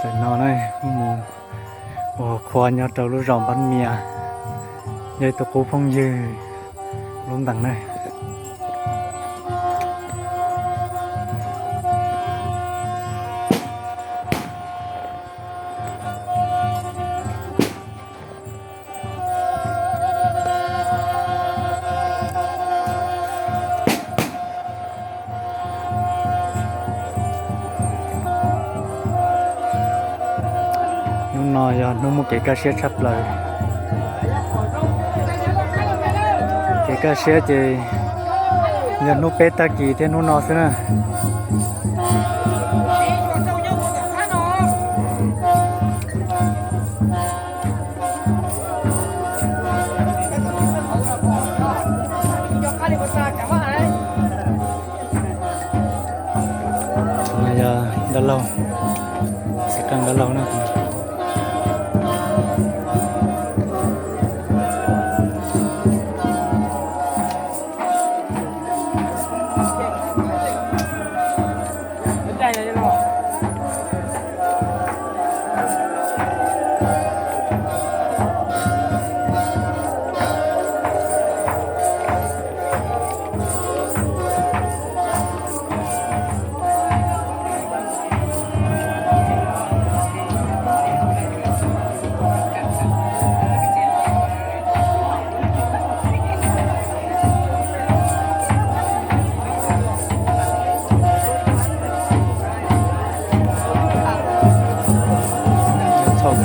Tam no na, mus ua qhua nyob rau lub zos Npab Mias, yog ib tug qub phooj ywg lub ntees na. Hnub no yog hnub muaj kev kaj siab tshaj plaws. Kev kaj siab ces yog hnub peb tag kis thiab hnub no xwb na. Yog dab laug, txiv qeej dab laug na. Coob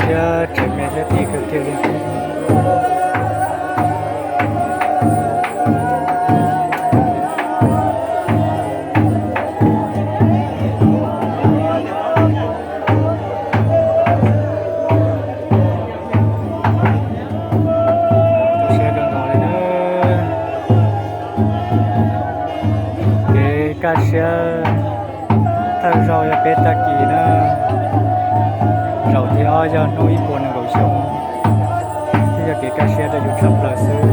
thiab tsev me thiab ti kawg kiag li. Kev kaj siab thawj zaug yog peb tag kis na, zaum thib ob yog hnub ib puas nees nkaum xyoo, thiab yog kev kaj siab rau yus tshaj plaws xwb.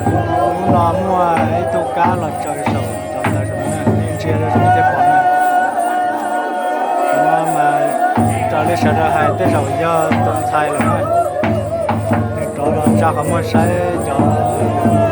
Hnub no muaj ib tug kab los tsaws saum cov ntawd saum no, ntsia zoo thiab pom na. Mas raws li sawv daws hais tej zaum yog tus ntxhais lawm na, nws rov los tsa qhov muag saib cov